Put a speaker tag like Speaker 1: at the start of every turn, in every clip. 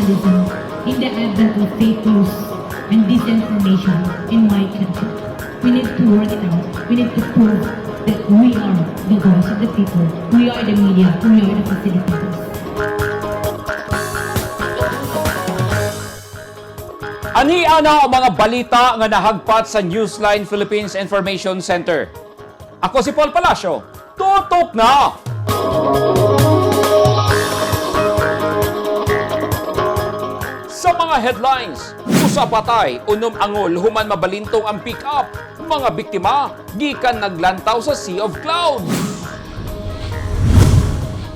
Speaker 1: journalism in the advent of fake news and disinformation in my country. We need to work it out. We need to prove that we are the voice of the people. We are the media. We are the facilitators.
Speaker 2: Ani ana ang mga balita nga nahagpat sa Newsline Philippines Information Center. Ako si Paul Palacio. Tutok na! Sa mga headlines, usa patay, unom angol human mabalintong ang pick-up. Mga biktima, gikan naglantaw sa Sea of Clouds.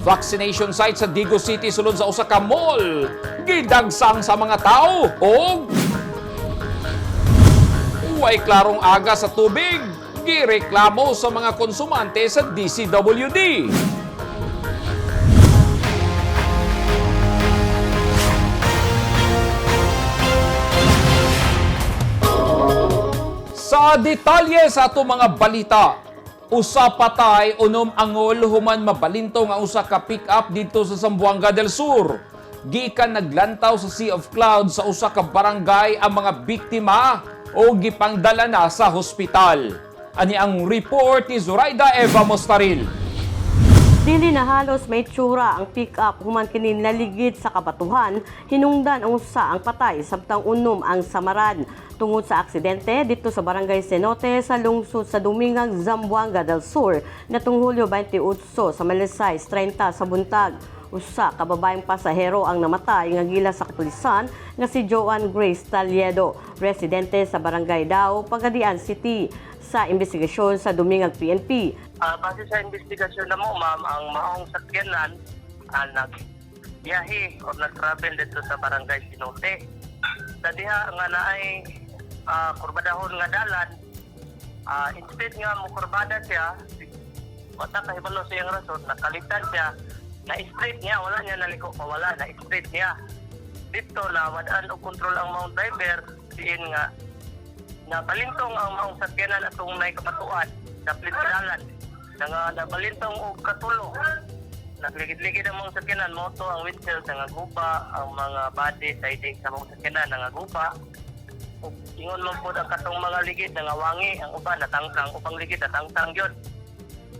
Speaker 2: Vaccination site sa Digos City sulod sa usa ka mall. Gidagsang sa mga tao og way klarong aga sa tubig. Gireklamo sa mga konsumante sa DCWD. Sa detalye sa ato mga balita, usa patay, unom angol human mabalintong ang usa ka pick-up didto sa Zamboanga del Sur. Gikan naglantaw sa Sea of Clouds sa usa ka barangay ang mga biktima o gipangdala na sa hospital. Ani ang report ni Zoraida Eva Mostaril.
Speaker 3: Dili na halos may tsura ang pick-up human kini naligid sa kabatuhan, hinungdan ang usa ang patay samtang unom ang samaran. Tungod sa aksidente dito sa Barangay Cenote sa lungsod sa Dumingag, Zamboanga del Sur natong Hulyo 28 sa Malisay 30 sa buntag. Usa ka babaeng pasahero ang namatay nga gila sa kapulisan nga si Joan Grace Taliedo, residente sa Barangay Dao, Pagadian City. Sa investigasyon sa Dumingag PNP,
Speaker 4: Base sa investigasyon na mo, ma'am, ang maong sakyanan nagbiyahe o nag-travel dito sa Barangay Sinote. Sa diha nga naay kurbadahon nga dalan, instead nga mukurbada siya, wala kahibalo sa iyang rason, nakalitan siya, na-straight niya, wala niya naliko pa, wala, na-straight niya. Dito na wadaan og kontrol ang maong driver, diin nga nabalintong ang maong sakyanan atong may kapatuan sa dalan. Nga nabalintong og katulo. Nagligid-ligid ang maong sakyanan, moto ang windshield nangaguba, ang mga body siding sa maong sakyanan nangaguba. Ug ingon man pod ang katong mga ligid nangawangi, ang uban natangtang, ubang ligid natangtang gyud.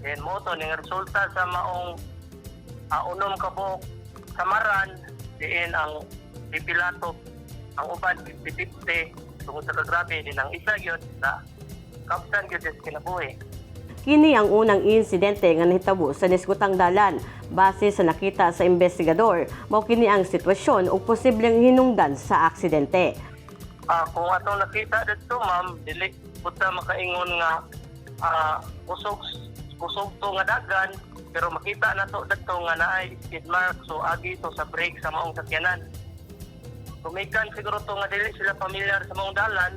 Speaker 4: Then moto ning resulta sa maong unom ka buok samaran diin ang pipilato ang uban 50-50 tungod sa kagrabe din ang isa gyud na kapsan gyud sa kinabuhi.
Speaker 3: Kini ang unang insidente nga nahitabo sa nisgutang dalan. Base sa nakita sa investigador, mao kini ang sitwasyon ug posibleng hinungdan sa aksidente.
Speaker 4: Kung atong nakita didto, ma'am, dili pud ta makaingon nga kusog kusog to nga dagan, pero makita nato didto nga naay skid mark, so agi to sa brake sa maong sakyanan. Gumikan siguro to nga dili sila familiar sa maong dalan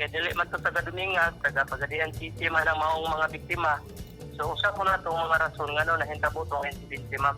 Speaker 4: kay dili man to taga Dumingag, taga Pagadian City man ang maong mga biktima. So usa ko na tong mga rason ngano nahitabo tong insidente, ma'am.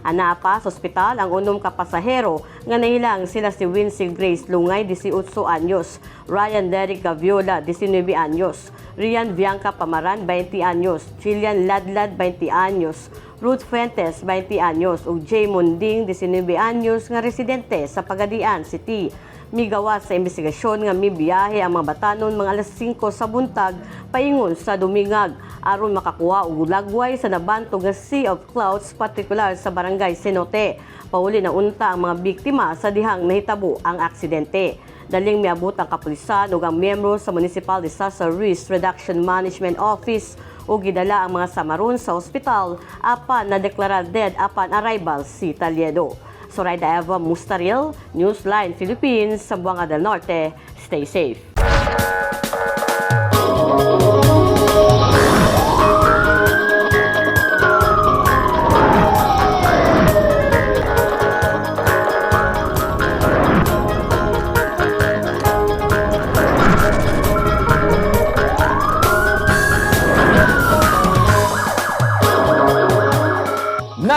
Speaker 3: Anaa pa sa ospital ang unom ka pasahero nga nahilang sila si Wincy Grace Lungay, 18 anyos, Ryan Derrick Gaviola, 19 anyos, Rian Bianca Pamaran, 20 anyos, Chilean Ladlad, 20 anyos, Ruth Fuentes, 20 anyos, ug Jay Munding, 19 anyos nga residente sa Pagadian City. Migawas sa investigasyon nga mibiyahe ang mga batanon mga alas 5 sa buntag paingon sa Dumingag aron makakuha og lagway sa nabantog nga Sea of Clouds, partikular sa Barangay Cenote. Pauli na unta ang mga biktima sa dihang nahitabo ang aksidente. Daling miabot ang kapulisan ug ang miyembro sa Municipal Disaster Risk Reduction Management Office ug gidala ang mga samaron sa ospital apan nadeklarar dead upon arrival si Taliedo. Zoraida Eva Mustaril, Newsline Philippines, Zamboanga del Norte. Stay safe.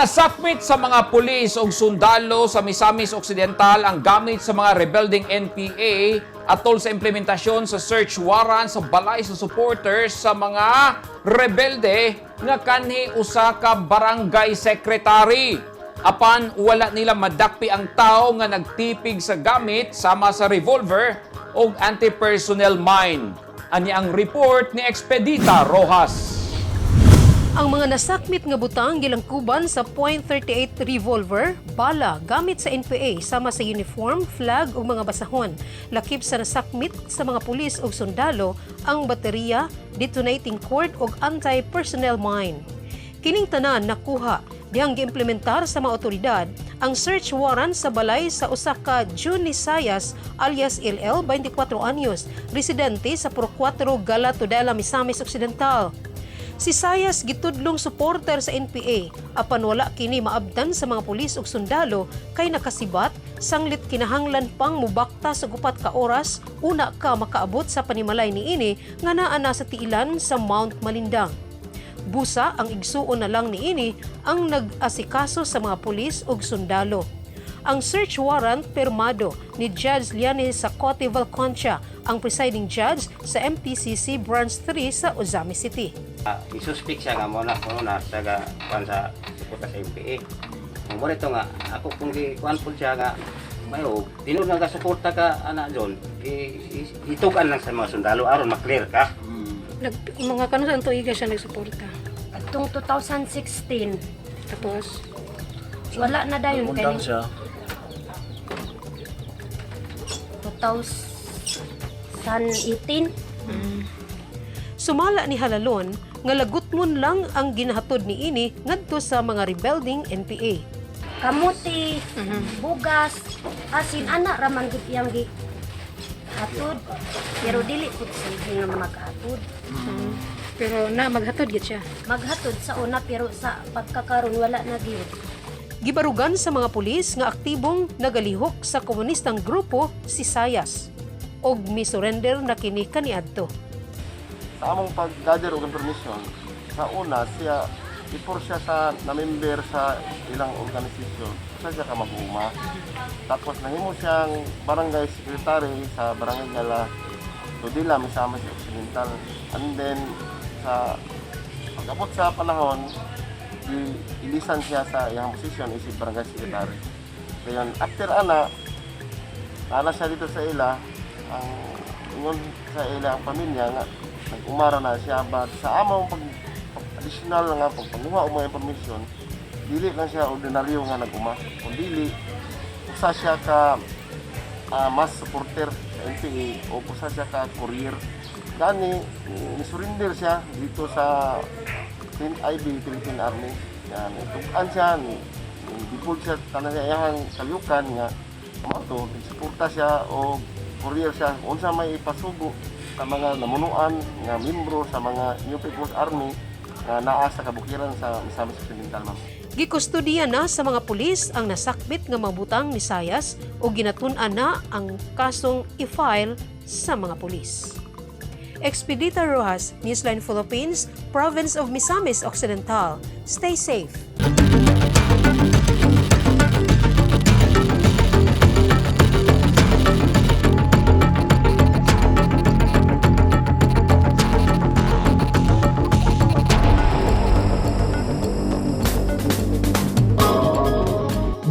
Speaker 2: Nasakmit sa mga pulis og sundalo sa Misamis Occidental ang gamit sa mga rebelding NPA atol sa implementasyon sa search warrant sa balay sa supporters sa mga rebelde nga kanhi usa ka barangay secretary. Apan wala nila madakpi ang tao nga nagtipig sa gamit sama sa revolver o anti-personnel mine. Ani ang report ni Expedita Rojas.
Speaker 5: Ang mga nasakmit nga butang gilangkuban sa .38 revolver, bala gamit sa NPA sama sa uniform, flag ug mga basahon. Lakip sa nasakmit sa mga pulis ug sundalo ang baterya, detonating cord ug anti-personnel mine. Kining tanan nakuha dihang giimplementar sa mga otoridad ang search warrant sa balay sa usa ka Juni Sayas alias LL, 24 anyos, residente sa Puro 4 Gala Tudela, Misamis Occidental. Si Sayas gitudlong suporter sa NPA apan wala kini maabdan sa mga pulis ug sundalo kay nakasibat sanglit kinahanglan pang mubakta sa 4 ka oras una ka makaabot sa panimalay niini nga naa na sa tiilan sa Mount Malindang. Busa ang igsuon na lang niini ang nag-asikaso sa mga pulis ug sundalo. Ang search warrant pirmado ni Judge Liane Sacote Valconcha, ang presiding judge sa MTCC Branch 3 sa Ozamiz City.
Speaker 6: Isuspik siya nga mo na kuno na sa ga kuan sa suporta sa MPA. Ang mo nito nga ako kung gi kuan pud siya nga mayo tinuod nga suporta ka ana John, itugan lang sa mga sundalo aron ma-clear ka.
Speaker 7: Nag, mga kanusan tuiga siya nagsuporta.
Speaker 8: Atong 2016,
Speaker 7: Tapos,
Speaker 8: wala na dayon kay
Speaker 9: Undang siya.
Speaker 8: 2018.
Speaker 5: Sumala ni Halalon nga lagutmon lang ang ginahatod niini ngadto sa mga rebelding NPA.
Speaker 8: Kamuti, bugas, asin ana ra man gud iyang gi hatod. Pero dili pud sige nga maghatod.
Speaker 7: Pero na maghatod gid siya.
Speaker 8: Maghatod sa una pero sa pagkakaron wala na gyud.
Speaker 5: Gibarugan sa mga pulis nga aktibong nagalihok sa komunistang grupo si Sayas og misurrender na kini kaniadto.
Speaker 10: Sa among pag-gather og information, sa una siya before siya sa na-member sa ilang organisasyon, sa siya ka mag-uma. Tapos nahimo siyang barangay secretary sa Barangay Gala, Tudila, Misamis Occidental. And then sa pag-abot sa panahon, ilisan siya sa iyang posisyon isip barangay secretary. Dayon after ana, ana siya dito sa ila, ang ingon sa ila ang pamilya nga nag-umara na siya, but sa among pag additional nga pagpanguha og mga information, dili lang siya ordinaryo nga nag-uma kung dili usa siya ka mass supporter sa NPA o usa siya ka courier. Gani ni-surrender siya dito sa IB Philippine Army. Yan itukan siya ni dipod siya tanan sa iyang kalyukan nga mao to suporta siya o courier siya unsa may ipasugo sa mga namunuan nga membro sa mga New People's Army nga naa sa kabukiran sa Misamis Occidental, ma'am.
Speaker 5: Gikustudiya na sa mga pulis ang nasakbit nga mabutang ni Sayas o ginatun-an na ang kasong i-file sa mga pulis. Expedita Rojas, Newsline Philippines, Province of Misamis Occidental. Stay safe.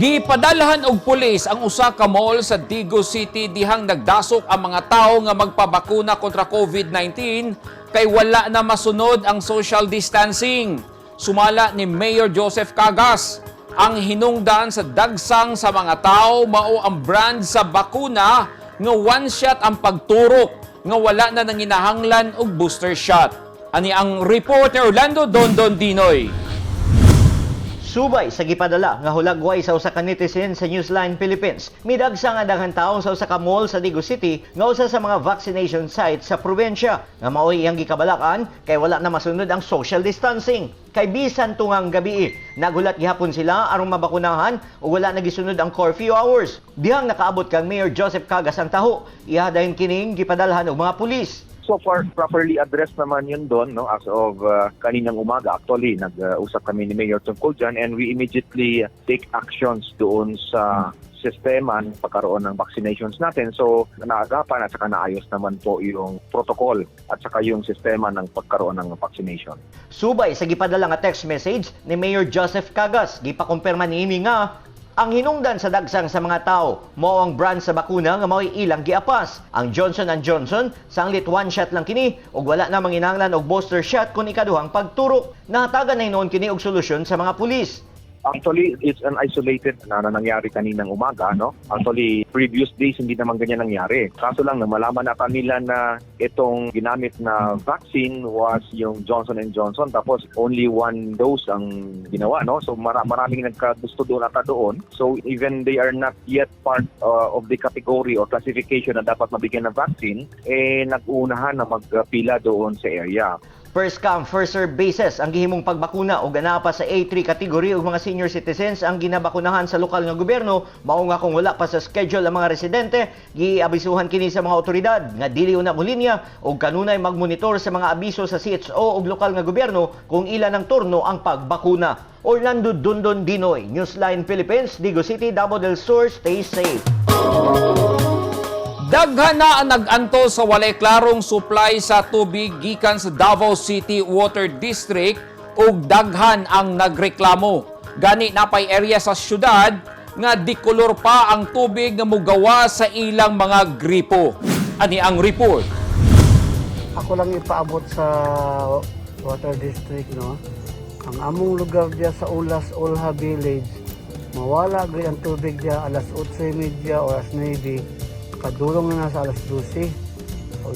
Speaker 2: Gipadalhan og pulis ang usa ka mall sa Digo City dihang nagdasok ang mga tawo nga magpabakuna kontra COVID-19 kay wala na masunod ang social distancing. Sumala ni Mayor Joseph Cagas, ang hinungdan sa dagsang sa mga tao mao ang brand sa bakuna nga one shot ang pagturok nga wala na nanginahanglan og booster shot. Ani ang report ni Orlando Dondon Dinoy.
Speaker 11: Subay sa gipadala nga hulagway sa usa ka netizen sa Newsline Philippines, midagsa nga daghang tawo sa usa ka mall sa Digo City nga usa sa mga vaccination site sa probinsya nga maoy iyang gikabalakan kay wala na masunod ang social distancing. Kay bisan tungang gabi, nagulat gihapon sila aron mabakunahan ug wala na gisunod ang curfew hours. Dihang nakaabot kang Mayor Joseph Cagas ang taho, iha dayon kining gipadalhan og mga pulis.
Speaker 12: So
Speaker 9: So far, properly addressed naman yun doon, no? As of kaninang umaga. Actually, nag-usap kami ni Mayor tungkol dyan and we immediately take actions doon sa sistema ng pagkaroon ng vaccinations natin. So, naagapan at saka naayos naman po yung protocol at saka yung sistema ng pagkaroon ng vaccination.
Speaker 11: Subay sa gipadala nga text message ni Mayor Joseph Cagas, gipakumpirma niini nga ang hinungdan sa dagsang sa mga tao mao ang brand sa bakuna nga mao'y ilang giapas. Ang Johnson Johnson, sanglit one shot lang kini ug wala na manginahanglan og booster shot kung ikaduhang pagturok. Nahatagan na hinuon kini og solusyon sa mga pulis.
Speaker 9: Actually, it's an isolated na nangyari kaninang umaga, no? Actually, previous days hindi naman ganyan nangyari. Kaso lang, na malaman nata nila na itong ginamit na vaccine was yung Johnson Johnson, tapos only one dose ang ginawa, no? So maraming nagkagusto doon ata doon. So even they are not yet part of the category or classification na dapat mabigyan ng vaccine, eh nag-uunahan na magpila doon sa area.
Speaker 11: First come, first serve basis ang gihimong pagbakuna ug naa pa sa A3 category ug mga senior citizens ang ginabakunahan sa lokal nga gobyerno. Mao nga kung wala pa sa schedule ang mga residente, giabisuhan kini sa mga otoridad nga dili una molinya ug kanunay magmonitor sa mga abiso sa CHO ug lokal nga gobyerno kung ila ng turno ang pagbakuna. Orlando Dundon Dinoy, Newsline Philippines, Digos City, Davao del Sur, stay safe.
Speaker 2: Daghan na ang nag-anto sa walay klarong supply sa tubig gikan sa Davao City Water District ug daghan ang nagreklamo. Gani napay area sa syudad nga dikolor pa ang tubig nga mugawa sa ilang mga gripo. Ani ang report.
Speaker 12: Ako lang ipaabot sa water district, no. Ang among lugar diya sa Ulas, Olha Village, mawala gid ang tubig diya alas 8:30 o alas 9, kadulong na sa alas 12 o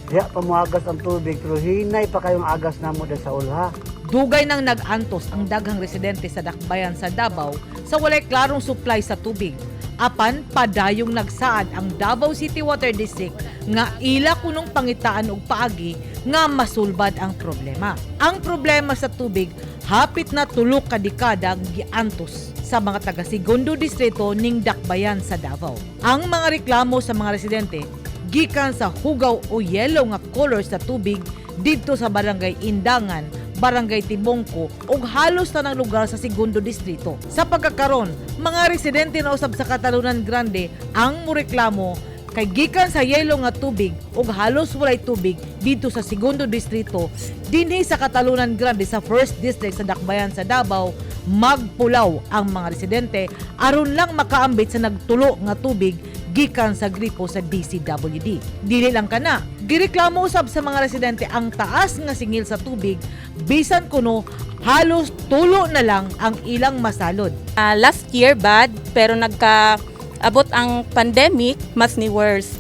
Speaker 12: diya pa moagas ang tubig, pero hinay pa kayong agas namo diya sa Ulha.
Speaker 13: Dugay nang nag-antos ang daghang residente sa Dakbayan sa Davao sa walay klarong supply sa tubig. Apan padayong nagsaad ang Davao City Water District nga ila kunong pangitaan og paagi nga masulbad ang problema. Ang problema sa tubig hapit na 3 ka dekada ang giantos sa mga taga Segundo Distrito ning Dakbayan sa Davao. Ang mga reklamo sa mga residente gikan sa hugaw o yellow nga color sa tubig didto sa Barangay Indangan, Barangay Tibongko ug halos tanang lugar sa Segundo Distrito. Sa pagkakaron, mga residente na usab sa Catalunan Grande ang moreklamo kay gikan sa yellow nga tubig ug halos walay tubig didto sa Segundo Distrito, dinhi sa Catalunan Grande sa First District sa Dakbayan sa Davao, magpulaw ang mga residente aron lang makaambit sa nagtulo nga tubig gikan sa gripo sa DCWD. Dili lang kana, gireklamo usab sa mga residente ang taas nga singil sa tubig bisan kuno halos tulo na lang ang ilang masalod.
Speaker 14: Last year bad, pero nagka abot ang pandemic, mas ni worse.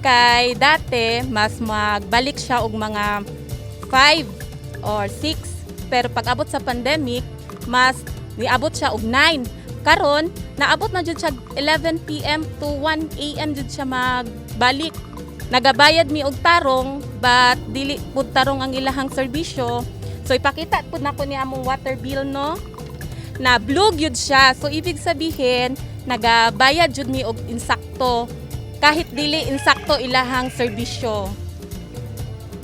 Speaker 14: Kay dati mas magbalik siya og mga 5 or 6, pero pag abot sa pandemic mas niabot siya og 9. Karon naabot na jud siya 11 PM to 1 AM jud siya magbalik. Nagabayad mi og tarong, but dili pud tarong ang ilahang serbisyo. So ipakita pud nako ni among water bill, no, na blue gyud siya. So ibig sabihin, nagabayad jud mi og insakto kahit dili insakto ilahang serbisyo.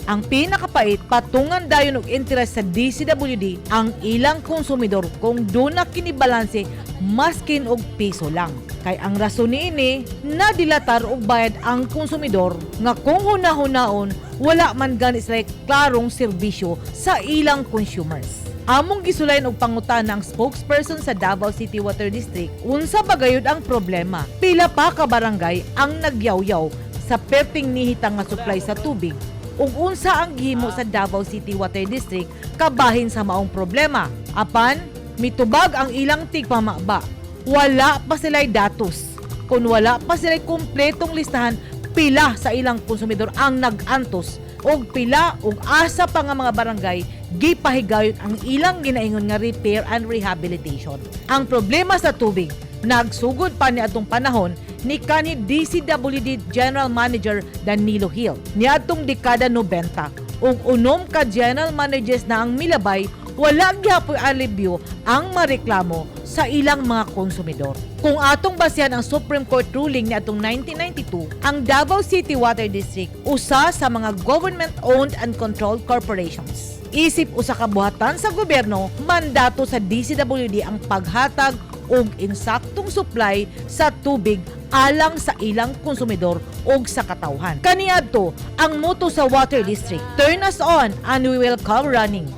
Speaker 13: Ang pinakapait, patungan dayon og interest sa DCWD ang ilang konsumidor kung duna kini balanse maskin og piso lang. Kay ang rason niini, nadilatar og bayad ang konsumidor nga kung huna-hunaon wala man gani sila klarong serbisyo sa ilang consumers. Among gisulayan og pangutana ang spokesperson sa Davao City Water District, unsa ba gayud ang problema? Pila pa ka barangay ang nagyawyaw sa perting nihitang nga supply sa tubig ug unsa ang gihimo sa Davao City Water District kabahin sa maong problema? Apan mitubag ang ilang tigpamaba. Wala pa sila'y datos. Kung wala pa sila'y kumpletong listahan pila sa ilang konsumidor ang nag-antos og pila og asa pa nga mga barangay gipahigayon ang ilang ginaingon nga repair and rehabilitation. Ang problema sa tubig nagsugod pa ni atong panahon ni kanhi DCWD General Manager Danilo Hill niadtong dekada 90 ug 6 ka general managers na ang milabay. Wala gyapoy alibyo ang mareklamo sa ilang mga konsumidor. Kung atong basehan ang Supreme Court ruling niadtong 1992, ang Davao City Water District usa sa mga government-owned and controlled corporations. Isip usa ka buhatan sa gobyerno, mandato sa DCWD ang paghatag og insaktong supply sa tubig alang sa ilang konsumidor og sa katawhan. Kaniadto, ang motto sa Water District, "Turn us on and we will come running."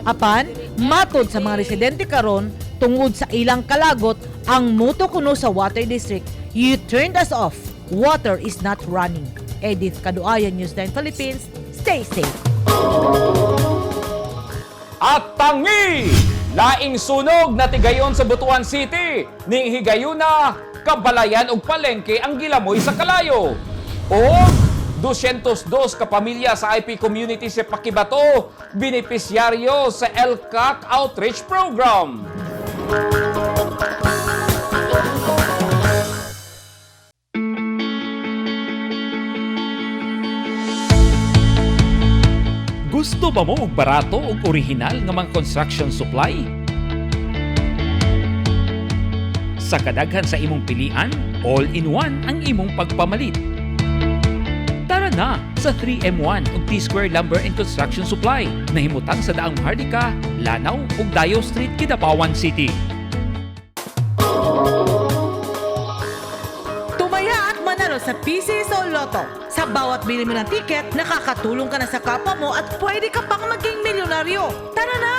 Speaker 13: Apan, matod sa mga residente karon, tungod sa ilang kalagot, ang motto kuno sa Water District, "You turned us off, water is not running." Edith Kaduayan, News 9 Philippines, stay safe.
Speaker 2: At tangi! Laing sunog na tigayon sa Butuan City. Ning higayuna, kabalayan og palengke ang gilamoy sa kalayo. O 202 ka pamilya sa IP community sa Paquibato, benepisyaryo sa ELCAC Outreach Program. Gusto ba mo og barato ug orihinal nga mga construction supply? Sa kadaghan sa imong pilian, all-in-one ang imong pagpamalit. Tara na sa 3M1 ug T-Square Lumber and Construction Supply nahimutang sa Daang Maharlika, Lanao ug Dayo Street, Kidapawan City.
Speaker 13: Tumaya at manalo sa PCSO Lotto. Sa bawat bili mo ng ticket, nakakatulong ka na sa kapwa mo at pwede ka pang maging milyonaryo. Tara na!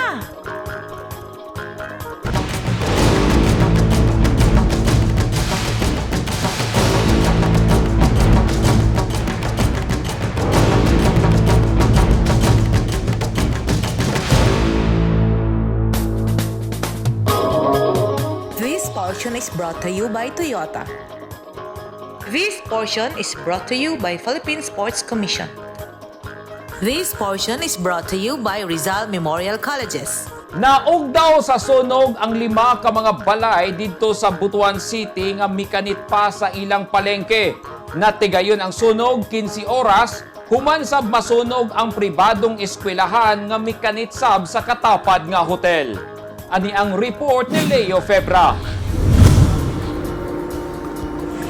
Speaker 15: This portion is brought to you by Toyota. This portion is brought to you by Philippine Sports Commission. This portion is brought to you by Rizal Memorial Colleges.
Speaker 2: Naog daw sa sunog ang lima ka mga balay didto sa Butuan City nga mikanit pa sa ilang palengke. Natigayon ang sunog 15 oras human sab masunog ang pribadong eskwelahan nga mikanit sab sa katapad nga hotel. Ani ang report ni Leo Febra.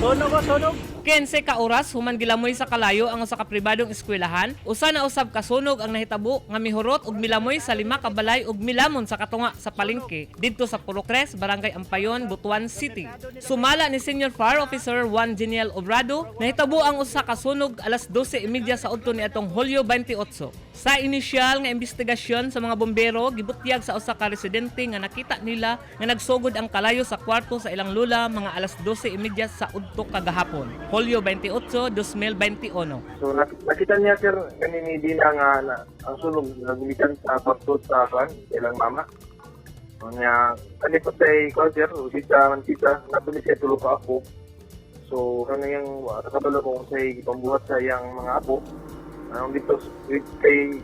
Speaker 16: Sunog o sunog. 15 ka oras human gilamoy sa kalayo ang usa ka pribadong eskwelahan, usa na usab ka sunog ang nahitabo nga mihurot og milamoy sa lima ka balay ug milamon sa katunga sa palengke didto sa Purok 3, Barangay Ampayon, Butuan City. Sumala ni Senior Fire Officer Juan Geniel Obrado, nahitabo ang usa ka sunog alas 12:30 sa udto niadtong Hulyo 28. Sa inisyal nga investigasyon sa mga bombero, gibutyag sa usa ka residente nga nakita nila nga nagsugod ang kalayo sa kwarto sa ilang lula mga alas 12:30 sa udto kagahapon, Hulyo 28, 2021.
Speaker 17: So nakita niya, sir, kanini Dina nga na, ang sunog nagumikan sa kwarto sa kan ilang mama. Nya kani pa say ko, sir, kita man kita natuli siya tulo ka apo. So kanang nakabalo ko kung say gipambuhat sa iyang mga apo. Anong dito kay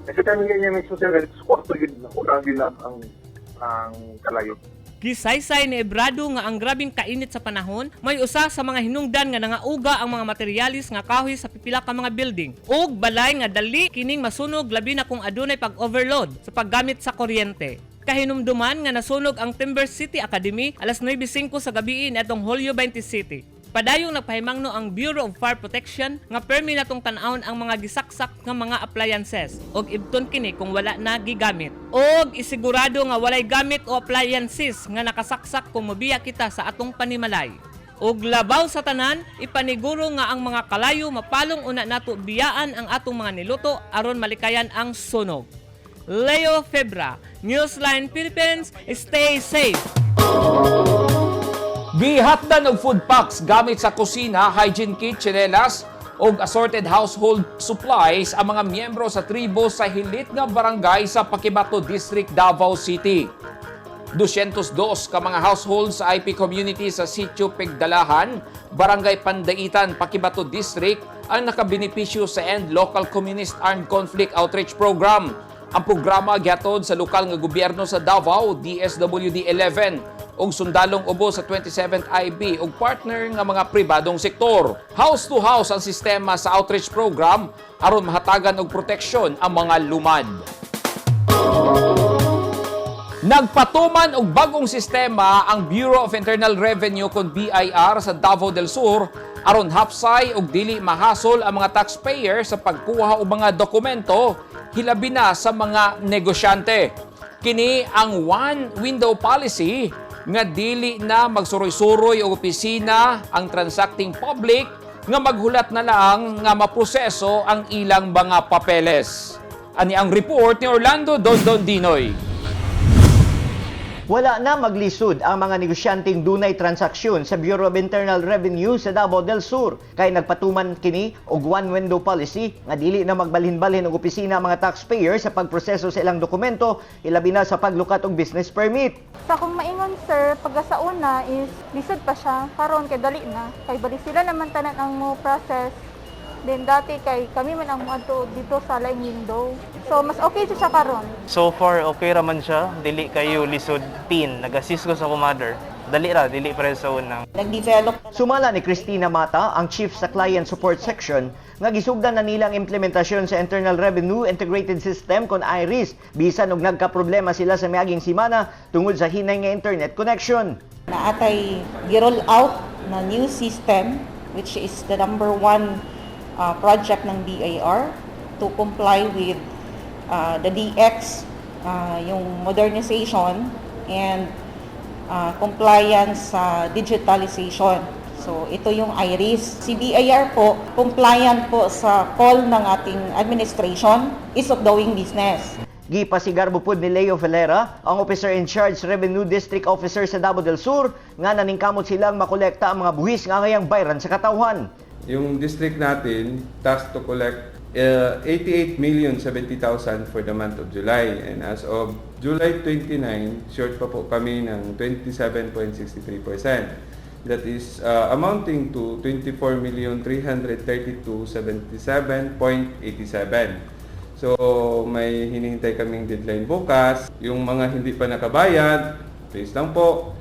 Speaker 17: nakita niya niya mismo, sir, sa kwarto yun na yun ang kalayo.
Speaker 16: Gisaysay ni Ebrado nga ang grabing kainit sa panahon may usa sa mga hinungdan nga nangauga ang mga materyalis nga kahoy sa pipila ka mga building ug balay nga dali kining masunog, labi na kung adunay pag-overload sa paggamit sa kuryente. Kahinumduman nga nasunog ang Timber City Academy alas 9:05 sa gabi niadtong Hulyo 27. Padayong nagpahimangno ang Bureau of Fire Protection nga permi natong tan-awon ang mga gisaksak nga mga appliances og ibton kini kung wala na gigamit. Og isigurado nga walay gamit o appliances nga nakasaksak kung mobiya kita sa atong panimalay. Og labaw sa tanan, ipaniguro nga ang mga kalayo mapalong una nato biyaan ang atong mga niluto aron malikayan ang sunog. Leo Febra, Newsline Philippines, stay safe.
Speaker 2: Gihatdan og food packs gamit sa kusina, hygiene kit, tsinelas ug assorted household supplies ang mga miyembro sa tribo sa Hilit nga barangay sa Paquibato District, Davao City. 202 ka mga households sa IP community sa Sitio Pigdalahan, Barangay Pandaitan, Paquibato District ang nakabenepisyo sa End Local Communist Armed Conflict Outreach Program. Ang programa gihatod sa lokal nga gobyerno sa Davao, DSWD 11 ug sundalong ubo sa 27th IB ug partner nga mga pribadong sektor. House to house ang sistema sa outreach program aron mahatagan og proteksyon ang mga lumad. Nagpatuman og bagong sistema ang Bureau of Internal Revenue kon BIR sa Davao del Sur aron hapsay og dili mahasol ang mga taxpayer sa pagkuha og mga dokumento, hilabi na sa mga negosyante. Kini ang one window policy nga dili na magsuroy-suroy og opisina ang transacting public, nga maghulat na lang nga maproseso ang ilang mga papeles. Ani ang report ni Orlando Dondon Dinoy.
Speaker 11: Wala na maglisod ang mga negosyanteng dunay transaksyon sa Bureau of Internal Revenue sa Davao del Sur kay nagpatuman kini og one window policy nga dili na magbalhin-balhin og opisina ang mga taxpayer sa pagproseso sa ilang dokumento, ilabi na sa paglukat og business permit.
Speaker 18: Sa akong maingon, sir, pagka sa una is lisod pa siya, karon kay dali na. Kay bali sila naman tanan ang mo process. Then dati kay kami man ang moadto dito sa laing window. So mas okay siya karon.
Speaker 19: So far, okay raman siya. Dili kayo lisod pin. Nag-assist ko sa akong mother. Dali ra, dili pa sa una.
Speaker 11: Nag-develop. Sumala ni Christina Mata, ang chief sa Client Support Section, nga gisugdan na nilang implementasyon sa Internal Revenue Integrated System kon IRIS bisan og nagka-problema sila sa miaging simana tungod sa hinay nga internet connection.
Speaker 20: Naatay gi-roll out na new system, which is the number one project ng BIR to comply with the DX, yung modernization and compliance sa digitalization. So ito yung IRIS. Si BIR po, compliant po sa call ng ating administration, ease of doing business.
Speaker 11: Gipasigarbo pud ni Leo Valera, ang officer in charge Revenue District Officer sa Davao del Sur, nga naningkamot silang makolekta ang mga buhis nga angayang bayran sa katawhan.
Speaker 21: Yung district natin, tasked to collect 88,070,000 for the month of July. And as of July 29, short pa po kami ng 27.63%. That is amounting to 24,332,77.87. So, may hinihintay kaming deadline bukas. Yung mga hindi pa nakabayad, please lang po,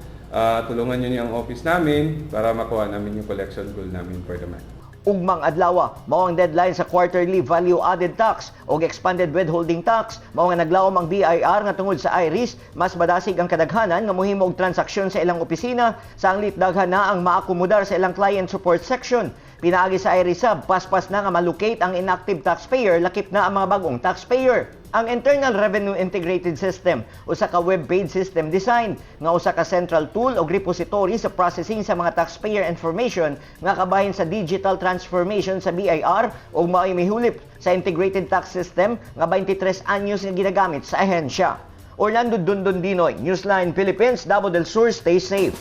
Speaker 21: tulungan nyo ang office namin para makuha namin yung collection goal namin for the month.
Speaker 11: Ugmang adlaw mao ang deadline sa quarterly value added tax o expanded withholding tax. Mao nga naglaom ang BIR nga tungod sa IRIS, mas madasig ang kadaghanan nga mohimo og transaksyon sa ilang opisina sa anglit daghan na ang maakomodar sa ilang client support section. Pinaagi sa IRIS sab, paspas na nga malocate ang inactive taxpayer, lakip na ang mga bagong taxpayer. Ang Internal Revenue Integrated System, usa ka web-based system design nga usa ka central tool og repository sa processing sa mga taxpayer information nga kabahin sa digital transformation sa BIR ug mao'y mihulip sa Integrated Tax System nga 23 anyos nga ginagamit sa ahensya. Orlando Dundon Dinoy, Newsline Philippines, Davao del Sur, stay safe.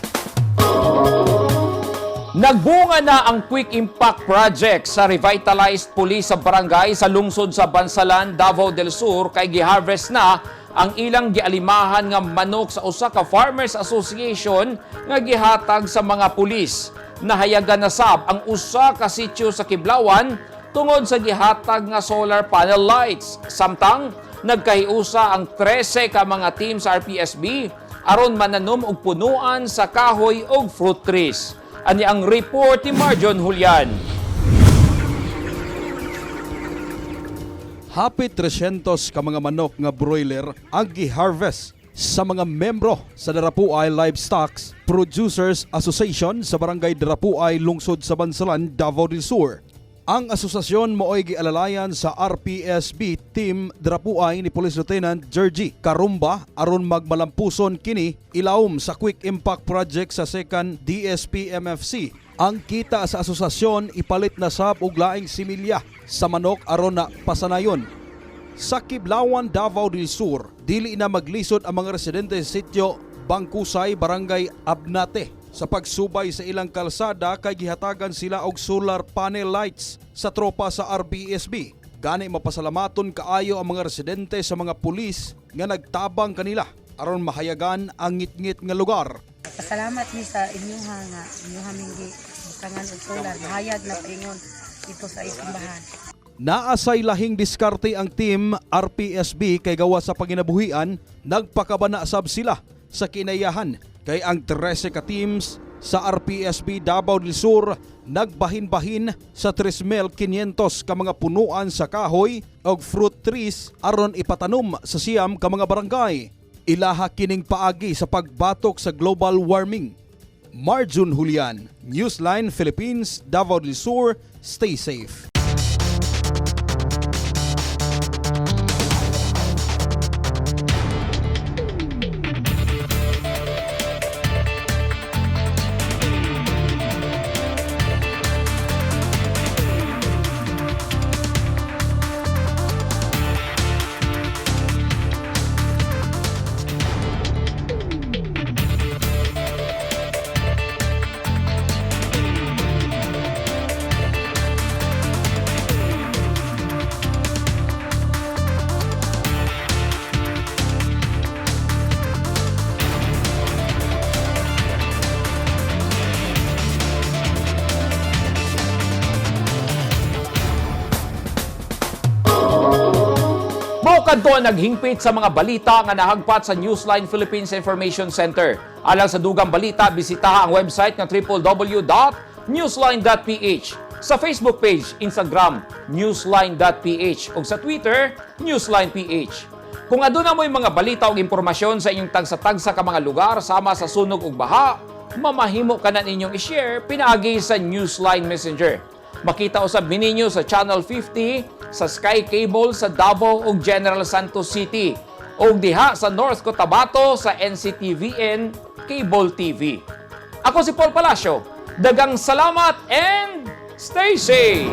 Speaker 2: Nagbunga na ang Quick Impact Project sa revitalized police sa barangay sa lungsod sa Bansalan, Davao del Sur kay giharvest na ang ilang gialimahan nga manok sa usa ka farmers association nga gihatag sa mga pulis. Nahayagan na sab ang usa ka sitio sa Kiblawan tungod sa gihatag nga solar panel lights. Samtang nagkahiusa ang 13 ka mga team sa RPSB aron mananom og punuan sa kahoy og fruit trees. Ani ang report ni Marjon Julian.
Speaker 22: Hapit 300 ka mga manok nga broiler ang gi-harvest sa mga membro sa Darapuay Livestock Producers Association sa Barangay Darapuay, lungsod sa Bansalan, Davao del Sur. Ang asosasyon maoy gialalayan sa RPSB Team Darapuay ni Police Lieutenant Georgie Karumba aron magmalampuson kini ilawom sa Quick Impact Project sa 2nd DSP MFC. Ang kita sa asosasyon ipalit na sab og laing similya sa manok aron na pasanayon. Sa Kiblawan, Davao del Sur, dili na maglisod ang mga residente sa sitio Bangkusay, Barangay Abnate sa pagsubay sa ilang kalsada kay gihatagan sila og solar panel lights sa tropa sa RPSB. Gani mapasalamaton kaayo ang mga residente sa mga pulis nga nagtabang kanila aron mahayagan ang ngitngit nga lugar.
Speaker 23: Pasalamat mi sa inyuha nga inyuha ming gibutangan og solar, mahayag na paingon ito sa isimbahan.
Speaker 22: Naasay lahing diskarte ang team RPSB kay gawa sa panginabuhian, nagpakabana sab sila sa kinayahan kay ang 13 ka teams sa RPSB Davao del Sur nagbahin-bahin sa 3,500 ka mga punuan sa kahoy og fruit trees aron ipatanom sa 9 ka mga barangay. Ilaha kining paagi sa pagbatok sa global warming. Marjun Julian, Newsline Philippines, Davao del Sur, stay safe.
Speaker 2: Mao kadto ang naghingpit sa mga balita nga nahagpat sa Newsline Philippines Information Center. Alang sa dugang balita, bisitaha ang website nga www.newsline.ph. Sa Facebook page, Instagram, newsline.ph ug sa Twitter, newsline.ph. Kung aduna mo'y mga balita ug impormasyon sa inyong tagsa-tagsa ka mga lugar sama sa sunog ug baha, mamahimo ka na ninyong i-share pinaagi sa Newsline Messenger. Makita usab ninyo sa Channel 50, sa Sky Cable sa Davao ug General Santos City ug diha sa North Cotabato sa NCTVN Cable TV. Ako si Paul Palacio. Dagang salamat and stay safe!